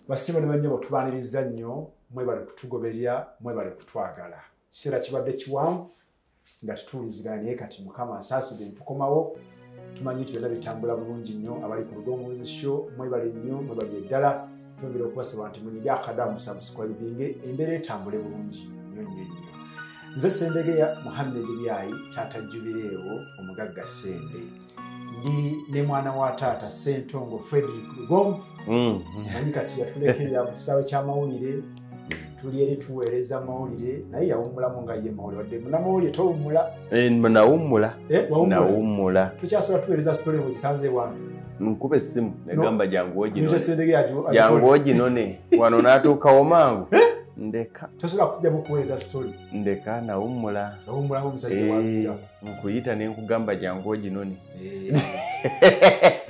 Basiima ne bannyabo, tubaaniriza nnyo, mwebale kutugoberera, mwebale kutwagala. Kiseera kibadde kiwanvu nga tetuwulizigana, naye kati Mukama asaasidde ne tukomawo. Tumanyi nti byonna bitambula bulungi nnyo. Abali ku Lugonvu's Show, mwebale nnyo, mwebale ddala. Twongera okubasaba nti munyige akadde, musubscribinge, embeera etambule bulungi nnyo nnyo nnyo. Nze Sendegeya Muhammed Lyayi, taata Jubireewo, omugagga Sende. Ndi ne mwana wa taata Sentongo Frederick Lugonvu. Manyi kati yatulekerera mu kisaawe ky'amawulire, tuli eri tuweereza mawulire, naye yawummulamu nga ye mawulire. Wadde munnamawulire towummula. Nawummula. Wawummula? Nawummula. Tukyasobola tuweereza story bwegisanze wantu? Nkuba essimu negamba jangu oginone. Sendegeya. Jangu oginone wano, n'atuukawo mangu. Ndeka. Tosobola kujjamu kuweereza story? Ndeka, nawummula. Nawummulamu omusajja waviira. Nkuyita ne nkugamba jangu oginone.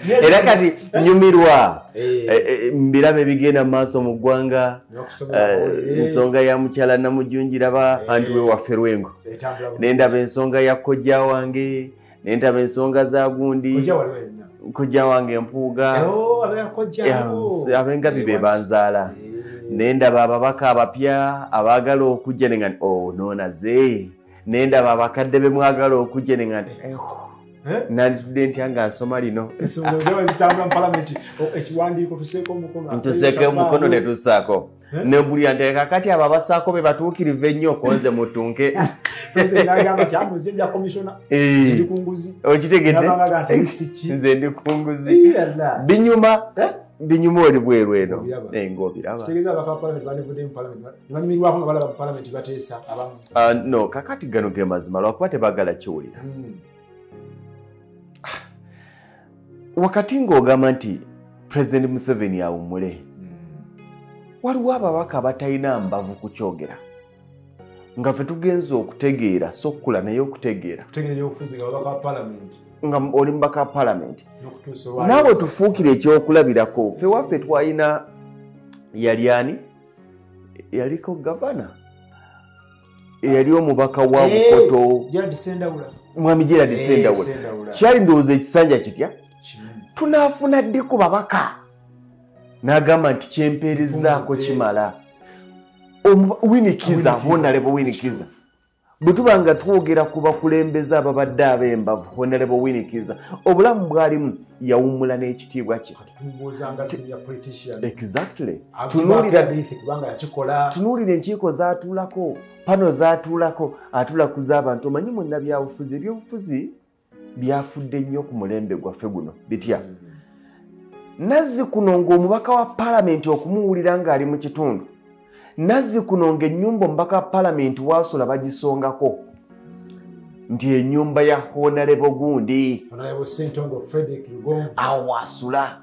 Era kati nyumirwa mbiraba ebigenda mu maaso mu ggwanga, ensonga ya mukyala Namujungiraba anti we waffe Lwengo, nendaba ensonga ya kojja wange, nendaba ensonga za gundi, kojja wange Mpuuga, abengabi be banzaala, nendaba ababaka abapya abaagala okujja nenga nti oh noonaze, nendaba abakadde be mwagala okujja nenga nti nanditudde ntya nga nsoma lino. Ensonga zaba zitambula mu palamenti, ekiwandiiko tuseeko omukono. Ntuseeko omukono ne tussaako, nembulira nti kakati abo abasaako be batuukirivu ennyo, konze mutunke. President n'agamba nti amuze bya commissioner, ndi ku nguzi. Okitegedde? N'abanga nti siki. Nze ndi ku nguzi. Binyuma binyuma, oli bweru eno. Ng'obiraba. Ng'obiraba. Kitegeeza abaka ba palamenti bandivudde mu palamenti ne banyumirwako nga balaba mu palamenti bateesa abamu. Ah, no, kakati gano ge mazima, lwakuba tebaagala kiwulira. Wakati ng'ogamba nti President Museveni awummule, waliwo ababaka abatalina mbavu kukyogera, nga ffe tugenza okutegeera, so kkula naye okutegeera. Kutegeera ebyobufuzi nga babaka ba palamenti. Nga oli mubaka wa palamenti. N'okutuusa olwaleero. Naawe tufuukire ekyokulabirako. Ffe waffe twalina, yali ani, yaliko gavana, eyali omubaka wa Bukoto. Gerald Sendawula. Mwami Gerald Sendawula. Sendawula. Kyali ndowooza ekisanja kitya? Kinene. Tunaafuna ddi ku babaka n'agamba nti kyempeerezaako Mpumudde. kimala? Winikiza. Winikiza. Honorable Winikiza, bwe tuba nga twogera ku bakulembeze ababadde ab'embavu, Honorable Winikiza obulamu bwalimu yawummula n'ekitiibwa kye. Kati tumubuuza nga senior politician. Exactly. Tunuulira kubanga yakikola. Tunuulira enkiiko z'atuulako, pano z'atuulako, atuula ku z'abantu. Omanyi munnabyabufuzi, ebyobufuzi byafudde nnyo ku mulembe gwaffe guno bitya. Nazzi kuno ng'omubaka wa palamenti okumuwulira ng'ali mu kitundu, nazzi kuno ng'ennyumba omubaka wa palamenti waasula bagisongako nti ennyumba ya Honorable gundi. Honorable Sentongo Frederick Lugonvu. Awo wasula.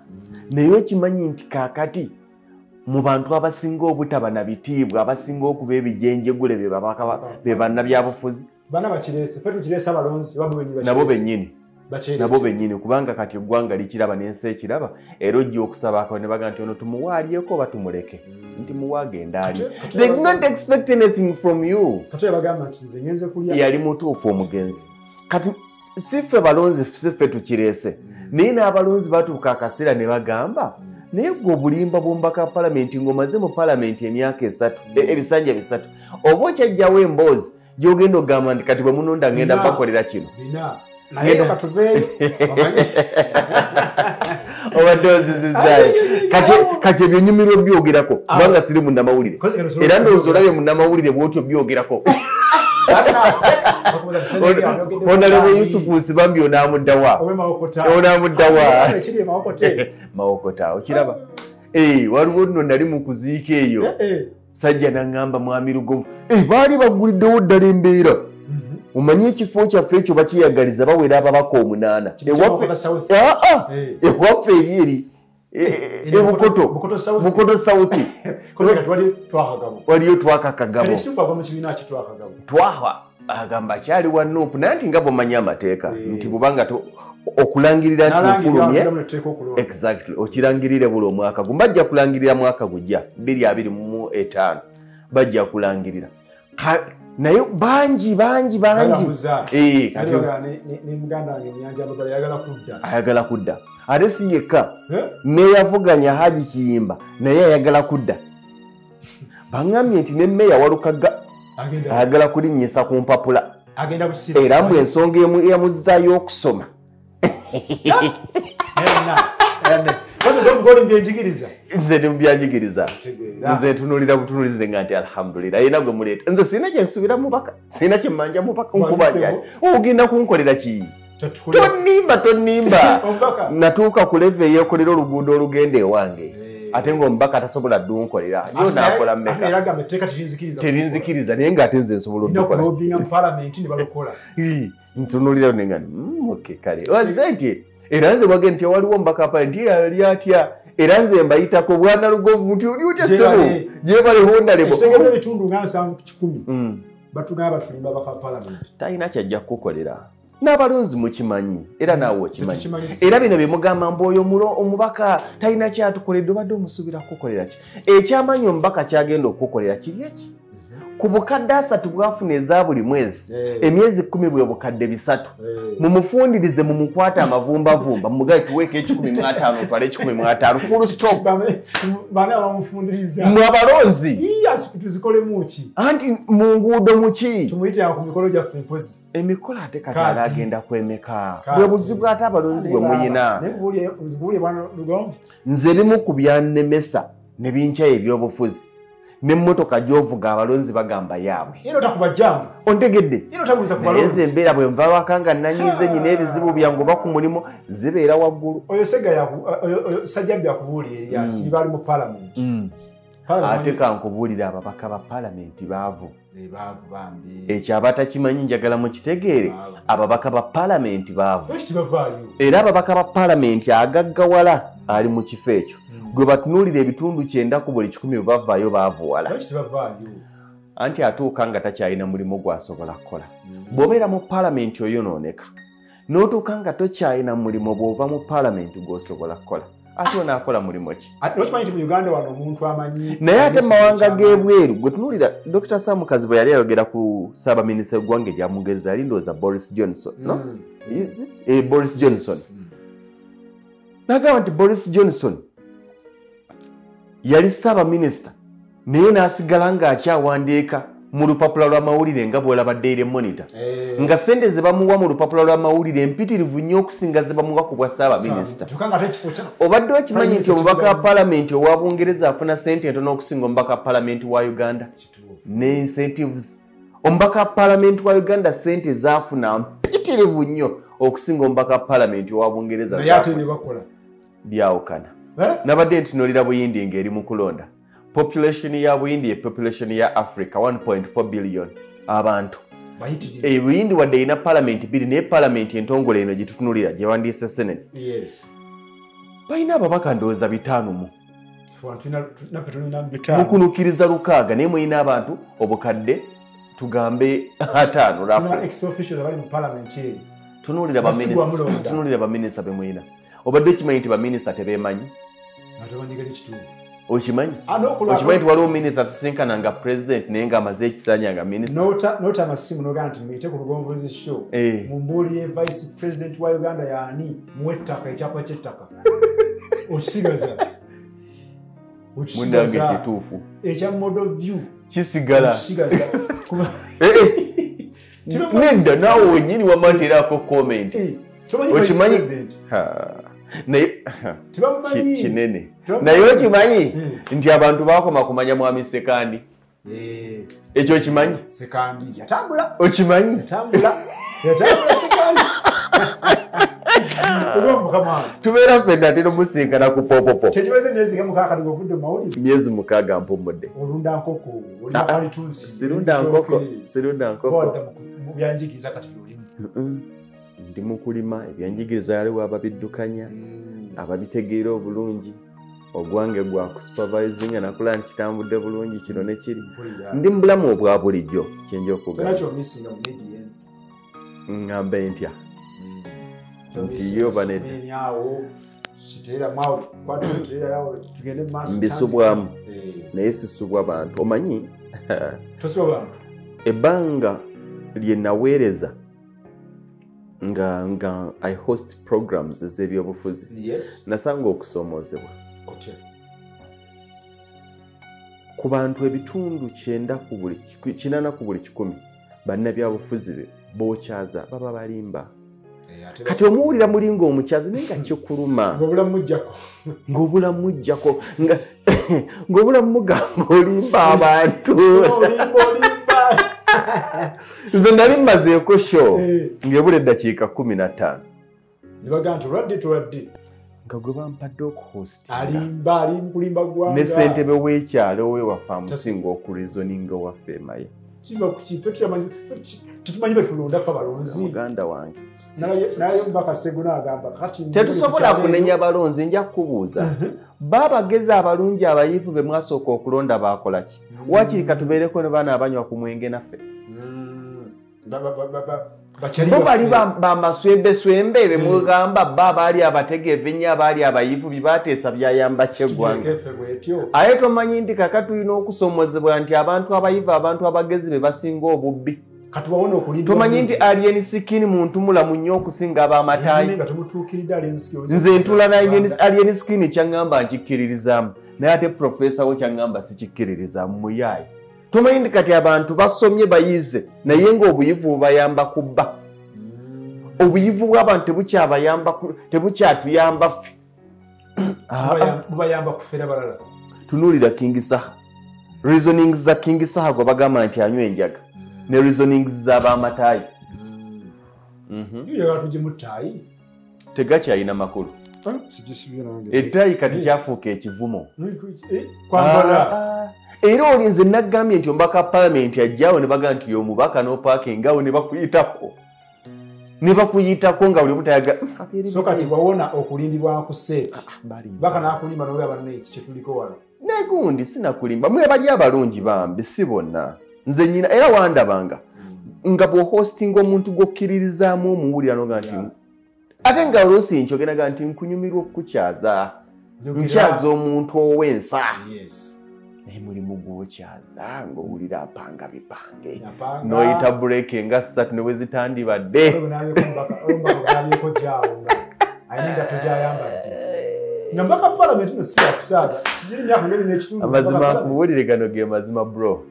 Naye okimanyi nti kaakati mu bantu abasinga obutaba na bitiibwa, abasinga okuba ebijenjegule, be babaka be bannabyabufuzi. Bana bakireese, ffe tukireese abalonzi oba bo bennyini? Nabo Bakireese? bennyini. Bakireete. Nabo bennyini, kubanga kati eggwanga likiraba n'ensi ekiraba, era ojja okusaba ne baga nti ono tumuwaalyeko oba tumuleke, nti muwaagenda ali. They do not expect anything from you. Kati bagamba nti nze ngenze kulya. Yali mutuufu omugenzi. Kati si ffe balonzi, si ffe tukireese, naye n'abalonzi batuuka akaseera ne bagamba, naye gwe obulimba bw'omubaka wa palamenti ng'omaze mu palamenti emyaka 3, ebisanja 3, oba okyajjawo emboozi gy'ogenda okugamba nti kati bwe munonda ngenda Bina. bakolera kino? Bina, naye katuveeyo omanyi. Obadde ozizizaayo. Kati ebyo nyumirwa byogerako kubanga siri munnamawulire. Kozi kano osobola Era ndowooza okubyogera. olabye munnamawulire bw'otyo byogerako. Bakubuuza nti Sendege ayogedde Honorable butambi. Yusufu Nsibambi onaamuddawa? Owe Mawokota. Onaamuddawa? Ekiri e Mawokota. Mawokota okiraba. Waliwo nno nali mu kuziika eyo, sajja naŋŋamba, mwami Lugonvu, baali baguliddewo ddala embeera. Omanyi ekifo kyaffe ekyo bakiyagaliza, bawera ababaka 8. Mawokota South. Aa, ewaffe eri ebukoto. Bukoto South. Bukoto South. Kozi kati wali Twakagabo. Waliyo Twakakagabo. Kati ekituufu agwa mu kibiina ki Twakagabo? Twaha agamba akyali wa NUP, naye nti nga bw'omanyi amateeka nti bwubanga okulangirira nti nfulumye. Exactly, okirangirire buli omwaka gumu. Bajja kulangirira mwaka gujja 2025, bajja kulangirira. Naye bangi bangi bangi. Ayagala kudda. Ate si yekka. Neyavuganya Haji Kiyimba naye ayagala kudda. Bangambye nti ne meya Walukagga ayagala kulinnyisa ku mpapula. Era mbu ensonga emu eyamuzzaayo okusoma. Nze ndi mu byanjigiriza. Nze ntunuulira butunuulizi nga nti alhamdulillah yena gwe muleeta. Nze sirina kye nsuubira mubaka, sirina kye mmanja mubaka, nkubanja. Ogenda kunkolera ki? Tonnimba, tonnimba. Natuuka ku level eyeekolera oluguudo olugenda ewange. Ate ng'omubaka tasobola ddunkolera. Yo naakola mmeka? Terinzikiriza naye ng'ate nze nsobola oddukola. Ntunuulira nenga okay kale. Wazze nti era nze bwage nti waliwo omubaka pale nti yali atya era nze mbayitako bwana Lugovu nti oli otya ssebo gyebale hondalebo. Ekitegeeza ebitundu nga 70 batugamba batulimba ababaka ba palamenti. Talina kyajja kukukolera. N'abalonzi mukimanyi era naawe okimanyi. Era bino bye mugamba mbu oyo omubaka talina kyatukoledde obadde omusuubira kukukolera ki? Ekyamanyi omubaka kyagenda okukukolera kiri eki? Ku bukadde 3 bwafuna eza buli mwezi, emyezi 10 bwe bukadde 3. Mumufundirize mumukwate amavumbavumba mumugaye tuweeko 150 otwale 150 full stop. Bana bamufundiriza. Mwe abalonzi. Tuzikolemu ki? Anti mu nguudo muki? Tumuyite ku mikolo gyaffe mpozi. Emikolo ate kati alagenda kwemeka. Bwe buzibu ate abalonzi bwe muyina. Naye nkubuulire bwana Lugonvu. Nze bimu ku byannemesa ne binkyaye ebyobufuzi. N'emmotoka gy'ovuga abalonzi bagamba yaabwe. Era otakuba jaamu. Ontegedde. Era otabuuza ku balonzi. Naye nze embeera bwe nva waka nga nanyiize nnyina ebizibu byange oba ku mulimu zibeera waggulu. Oyo Sajjabbi akubuulira Erias, baali mu palamenti. Ate kankubuulira ababaka ba palamenti baavu. Baavu bambi. Ekyo abatakimanyi njagala mukitegeere. Ababaka ba palamenti baavu. Lwaki tebavaayo? Era ababaka ba palamenti agaggawala ali mu kifo ekyo. Gwe batunuulira ebitundu 90 ku buli 100 bwe bavaayo baavuwala. Lwaki tebavaayo? Anti atuuka nga takyalina mulimu gw'asobola kukola. Bw'obeera mu palamenti oyonooneka. N'otuuka nga tokyalina mulimu bw'ova mu palamenti gw'osobola kukola. Ate onaakola mulimu ki? Okimanyi nti mu Uganda wano omuntu amanyi. Naye ate mu mawanga g'ebweru gwe tunuulira Dr. Sam Kazibwe yali ayogera ku ssaabaminisita w'eggwanga erya Bungereza yali ndowooza Boris Johnson. No? Is it? Boris Johnson. N'agamba nti Boris Johnson yali ssaabaminisita naye n'asigala ng'akyawandiika mu lupapula lw'amawulire nga bw'olaba Daily Monitor. Nga ssente ze bamuwa mu lupapula lw'amawulire empitirivu nnyo okusinga ze bamuwa ku bwa ssaabaminisita. Obadde okimanyi nti omubaka wa palamenti owa Bungereza afuna ssente entono okusinga omubaka wa palamenti wa Uganda? Ne incentives. Omubaka wa palamenti wa Uganda ssente z'afuna mpitirivu nnyo okusinga omubaka wa palamenti owa Bungereza. Naye ate ne bakola. Byawukana. Nabadde ntunuulira Buyindi ng'eri mu kulonda. Population ya Buyindi ye population ya Africa 1.4 billion abantu. Buyindi wadde erina palamenti 2 naye palamenti entongole eno gye tutunuulira gye bandiise Senate. Yes. Balina ababaka ndowooza 5 mu. Mukunukkiriza 6 naye mulina abantu obukadde tugambe 5 roughly. Ex-officials abali mu palamenti eyo. Tunuulira baminisita be mulina. Obadde okimanyi nti baminisita tebeemanyi? Okimanyi? Okimanyi nti waliwo minisita asisinkana nga pulezidenti naye ng'amaze ekisanja nga minisita. N'ota amasimu n'ogamba nti muyite ku Lugonvuzi show. Mumbuulire vice president wa Uganda y'ani muwe ettaka ekyapa ky'ettaka. Okisigaza. Munnange kituufu. Ekya model view. Kisigala. Okisigaza. Nedda naawe wennyini wamma nteerako comment. Okimanyi? Naye kinene. Naye okimanyi nti abantu bakoma kumanya mwami Sekandi. Ekyo okimanyi? Sekandi yatambula. Okimanyi? Yatambula. Yatambula Sekandi. Tubeera ffenna ate n'omusinkana ku popopo. Tekimaze emyezi nga 6 kati ng'ovudde mu mawulire. Myezi 6 mpummudde. Olunda nkoko, olina kalitunsi. Sirunda nkoko, sirunda nkoko. Wadda mu byanjigiriza kati by'olimu. Ndi mu kulima, ebyanjigiriza yaliwo ababiddukanya, ababitegeera obulungi. Ogwange gwa kusupervisinga nakola nti kitambudde bulungi kino ne kiri. Ndi mu bulamu obwa bulijjo kye nja okugamba. Tolina ky'omissinga mu media eno? Ŋŋambe ntya? Nti yo banedda. Mbisubwamu naye sisubwa bantu. Omanyi? Tosubwa bantu? Ebbanga lye naweereza nga I host programs ez'ebyobufuzi, nasanga okusoomoozebwa ku bantu ebitundu 8 ku buli 100 bannabyabufuzi be bookyaza baba balimba. Kati omuwulira mulinga omukyazi naye nga kikuluma, ng'obulamujjako, ng'obulamugamba olimba abantu. Nze nali mmazeeko show ng'ebula eddakiika 15, ne bagamba nti olwadde tolwadde, nga gwe bampadde okuhostinga alimba, ali mu kulimba ggwanga. Ne ssentebe w'ekyalo owewaffe amusinga okureasoninga waffe emaye. Kiva ku ki? Tetumanyi betulonda ffe abalonzi. Muganda wange, naye omubaka Ssegona agamba kati tetusobola kunenya balonzi. Nja kukubuuza, baabagezi abalungi abayivu be mwasooka okulonda baakola ki? Waakiri katubeereko ne baana abanywa ku mwenge naffe. Bo bali bamaswembeswembe be mugamba ba baali abategeevu ennyo, abaali abayivu, bye bateesa byayamba ki eggwanga? Aye tomanyi nti kaka tulina okusomozebwa nti abantu abayivu, abantu abagezi be basinga obubbi. Tomanyi nti Alien Skin muntu mulamu nnyo okusinga ab'amataayi. Nze ntula na Alien Skin kyaŋŋamba nkikkiririzaamu, naye ate profesa wo kyaŋŋamba sikikkiririzaamu, muyaayi. Tomanyi nti kati abantu basomye bayize, naye ng'obuyivu bubayamba kubba. Obuyivu bw'abantu tebukyabayamba, tebukyatuyamba ffe. Bubayamba kufera balala. Tunuulira King Saha, reasonings za King Saha gwe bagamba nti anywa enjaga, ne reasonings z'abamataayi tegakyalina makulu. Ettaayi kati kyafuuka ekivumo. Era oli nze nagambye nti omubaka palamenti ajjawo ne bagamba nti y'omubaka n'opaakinga awo ne bakuyitako, ne bakuyitako nga buli omu tayaga. So kati wawona okulimbibwa ku seeti, baka n'akulimba n'olaba banne eki kyetuliko wano. Negundi sinakulimba, mwe bali abalungi bambi, si bonna. Nze nyina era wandabanga nga bw'ohostinga omuntu gw'okkiririzaamu omuwulira noga nti, ate nga oluusi nkyogenaga nti nkunyumirwa okukukyaza, nkyaza omuntu ow'ensa. Naye mulimu gw'okyaza ng'owulira apanga bipange, n'oyita bureeke nga 3 ne bwe zitandibadde. Amazima nkubuulire gano ge mazima bro.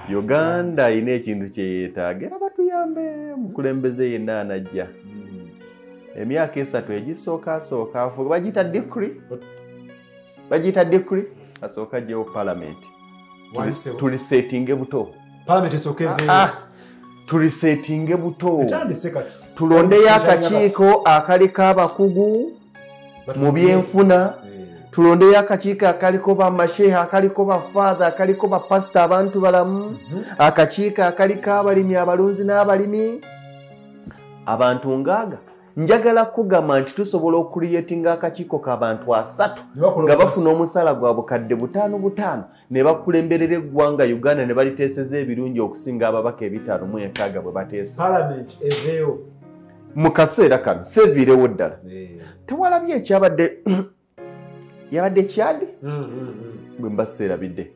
Uganda erina ekintu kye yeetaaga, era batuyambe omukulembeze yenna anajja. Emyaka 3 egisookasooka afuga bagiyita decree, bagiyita decree, asooka ajjewo palamenti, tulisetinge buto, tulisetinge buto, tulondeyo akakiiko akaliko abakugu mu byenfuna, tulondeyo akakiiko akaliko bamasheha, akaliko bafaatha, akaliko bapasita, abantu balamu, akakiiko akaliko abalimi, abalunzi n'abalimi, abantu ngaaga. Njagala kugamba nti tusobola okucreatinga akakiiko k'abantu 3 nga bafuna omusala gwa bukadde 5 ne bakulemberera eggwanga Uganda ne baliteeseza ebirungi okusinga ababaka 506 bwe bateesa. Parliament eveewo mu kaseera kano, seeviirewo ddala. Tewalabye ekyabadde yabadde kyadi bwe mba seerabidde.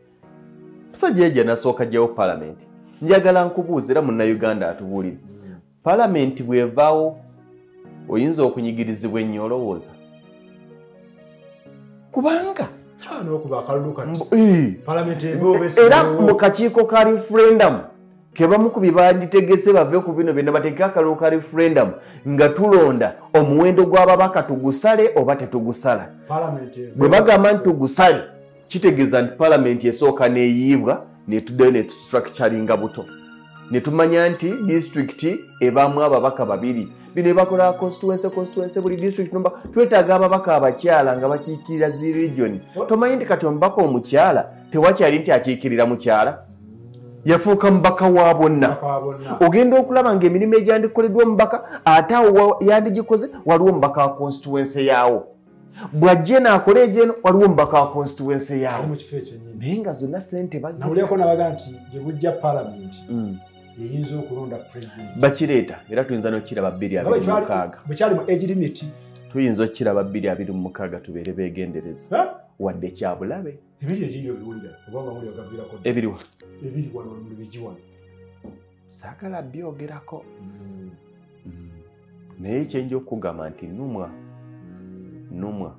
Musajja yajja nasooka ajjawo palamenti. Njagala nkubuuza era munnayuganda atubuulire, palamenti bw'evaawo oyinza okunyigirizibwa ennyo olowooza? Kubanga era mu kakiiko ka referendum kebamu ku bye banditegese bave ku bino byonna bateeke akalulu ka referendum nga tulonda omuwendo gw'ababaka tugusale oba tetugusala. Bwe bagamba nti tugusale, kitegeeza nti palamenti esooka neeyiibwa netuddayo netustructuringa buto, ne tumanya nti disitulikiti ebaamu ababaka 2. Bino ebakola constituency, buli district number. Twetaaga ababaka abakyala nga bakiikirira zi region. Tomanyi nti kati omubaka omukyala tewakyali nti akiikirira mukyala, yafuuka mubaka wa bonna. Ogenda okulaba ng'emirimu egyandikoleddwa omubaka ate awo yandigikoze waliwo omubaka wa constituency yaawo, bw'ajja n'akola egyeno waliwo omubaka wa constituency yaawo, naye nga zonna ssente bazirako. Nabaga nti gye bujja palamenti eyinza okulonda president bakireeta, era tuyinza n'okukiraba 2026 bwekyali mu age limit, tuyinza okukiraba 2026. Tubeere beegendereza, wadde kyabulabe. Ebiri egiri obiwulira oba amawulire agaviirako Ebiriwa? Ebiri wano mu Lubigi wano. Saagala byogerako. Naye kyenja okugamba nti nnumwa. Nnumwa.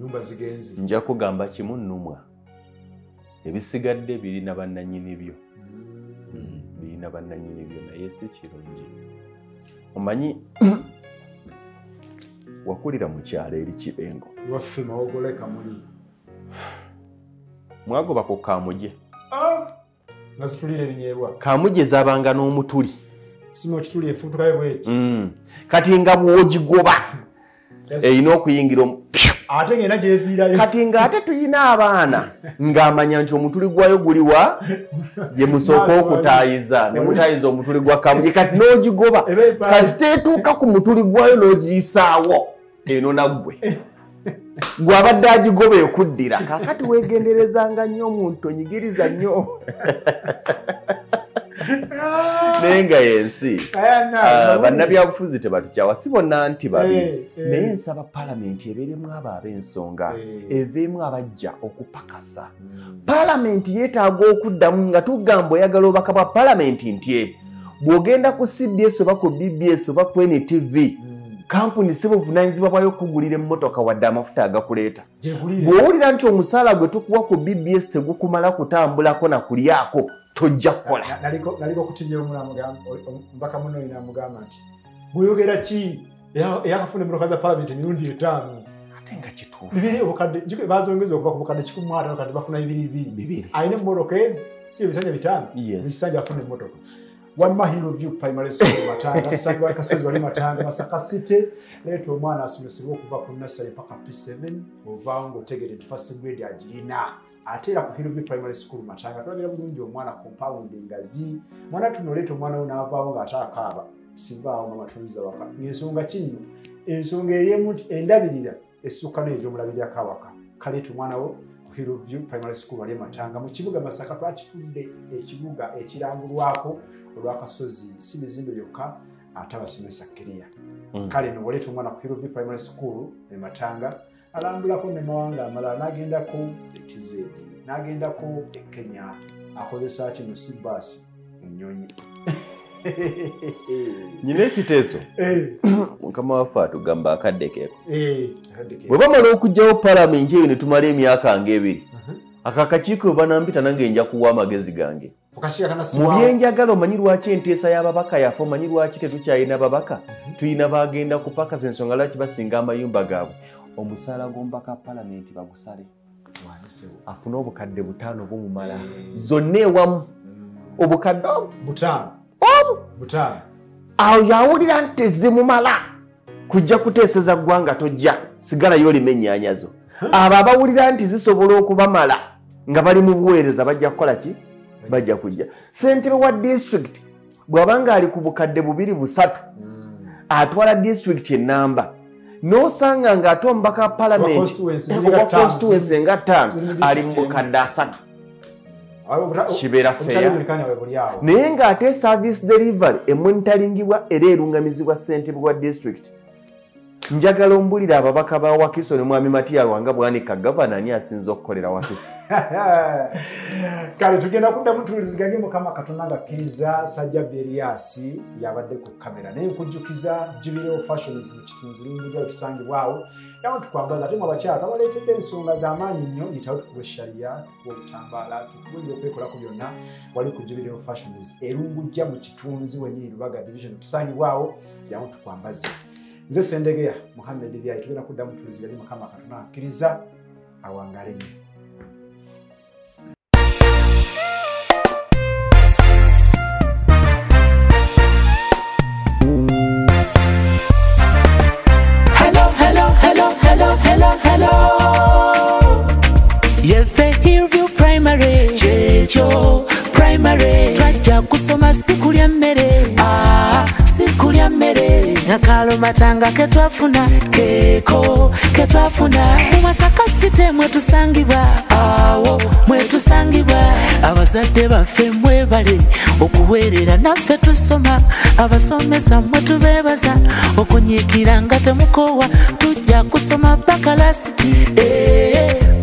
Nyumba zigenzi. Nja kugamba kimu, nnumwa. Ebisigadde birina bannannyini byo. Birina bannannyini byo, naye si kirungi. Omanyi wakulira mu kyalo eri Kibengo. Waffe Mawogole Kamuli. Mwagoba ku Kamuje. Nga zitulira ebinyeebwa. Kamuje zaabanga n'omutuli. Sima okituli efuutukayo bweti. Kati nga bw'ogigoba erina okuyingira ate ng'era gyeviirayo. Kati ng'ate tuyina abaana ng'amanya nti omutuli gwayo guliwa gye musooka okutaayiza, ne mutaayiza omutuli gwa Kamuje. Kati n'ogigoba kasita etuuka ku mutuli gwayo n'ogiyisaawo eno naggwe. Gw'abadde agigoba ekuddira. Kaakati weegenderezanga nnyo omuntu, onyigiriza nnyo. Naye nga yensi bannabyabufuzi tebatukyawa, si bonna nti babi, naye nsaba paalamenti ebeeremu abo ab'ensonga, eveemu abajja okupakasa. Paalamenti yeetaaga okuddamu nga tugamba oyagala obubaka bwa paalamenti nti bw'ogenda ku CBS oba ku BBS oba ku NTV, kampuni si buvunaanyizibwa bwayo okugulira emmotoka wadde amafuta agakuleeta. Bw'owulira nti omusaala gwe tukuwa ku BBS tegukumala kutambulako na kulyako, tojja kukola. Naliko okutinya omubaka munno olina amugamba nti bw'oyogera ki eyakafuna emmotoka za paalamenti emirundi 5. Ate nga kituufu. Bibiri obukadde bazongeza okuva ku bukadde 150 kati bafuna 200. Alina emmotoka ezi si ebisanja 5. Ekisanja afuna emmotoka. Wamma Hillview Primary School Matanga, tusangibwa Kasozi wali Matanga, Masaka City. Leeta omwana asomesebwe okuva ku nursery paka P7, ovaawo ng'otegeera nti first grade agirina. Ate era ku Hillview Primary School Matanga tulabira bulungi omwana compound engazi. Mwana tuno oleeta omwana wo n'avaawo ng'ate akaaba. Sivaawo mama tunziza waka. Ng'ensonga kinno, ensonga eriemu nti endabirira esukka n'eyo gy'omulabirirako awaka. Kaleeta omwana wo ku Hillview Primary School wali Matanga. Mu kibuga Masaka twakifudde ekibuga ekirambulwako olw'akasozi, si bizimbe byokka ate abasomesa kkiriya. Kale no oleeta omwana ku Hillview Primary School e Matanga, alambulako ne mawanga amalala, n'agendako e TZ, n'agendako e Kenya, akozesa kino si bbaasi, nnyonyi. Nyina ekiteeso mukama waffe atugamba akadde keeko. Bwe bamala okuggyawo paalamenti eyo ne tumala emyaka ng'ebiri, ako akakiiko bwe banampita nange nja kuwa amagezi gange. Mu byenjagala omanyi lwaki enteesa y'ababaka yafe, omanyi lwaki tetukyalina babaka, tulina bagenda kupakasa ensonga lwaki basinga amayumba gaabwe. Omusaala gw'omubaka paalamenti bagusale, afune obukadde 5 bumumala zonna ewamu, obukadde 5 5. Awo yawulira nti tezimumala kujja kuteeseza ggwanga, tojja sigalayo olima ennyaanya zo. Abo abawulira nti zisobola okubamala nga bali mu buweereza bajja kukola ki? Bajja kujja. Ssentebe wa disitulikiti bw'abanga ali ku bukadde 2 3 atwala disitulikiti ennamba, n'osanga ng'ate omubaka wa paalamenti owa constituency nga 5 ali mu bukadde 3. Kibeera feya. Naye ng'ate service delivery emonitaringibwa era erungamizibwa ssentebe wa disitulikiti. Njagala ombulira ababaka ba Wakiso ne Mwami Matia Lwanga Bwanika, gavana ani asinze okukolera Wakiso? Kale tugenda kuddamu tuwuliziganye Mukama Katonda ng'akkiriza. Sajjabbi Erias yabadde ku kamera, naye nkujjukiza Jubilee Fashions mu Kitunzi Lungujja tusangibwawo. Yawo tukwambaza ate mu abakyala twabaleetedde ensonga z'amaanyi nnyo, yitawo tukuwe sharia, tukuwe obutambaala, tukuwe ebyokwekolako byonna wali ku Jubilee Fashions Erungujja mu Kitunzi wennyini Lubaga Division tusangibwawo, yawo tukwambaze. Nze Ssendegeya Muhammed Byayi, tugenda kuddamu tuwuliziganye Mukama Katonda akkiriza, awangaale nnyo. Hello, hello, hello, hello, hello, hello. Yefe Hillview Primary, Checho Primary. Twajja kusoma si kulya mmere, si kulya mmere. Akalo Matanga ketwafuna, keko ketwafuna. Mu Masaka City mwetusangibwa, awo mwetusangibwa. Abazadde baffe mwebale okuweerera naffe tusoma. Abasomesa mwe tubeebaza okunyiikira nga temukoowa. Tujja kusoma bakalasiti,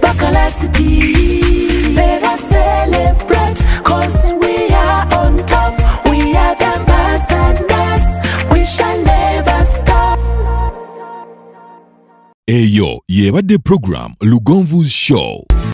bakalasiti. Let us celebrate 'cause we are on top. We Eyo yebadde program Lugonvu's Show.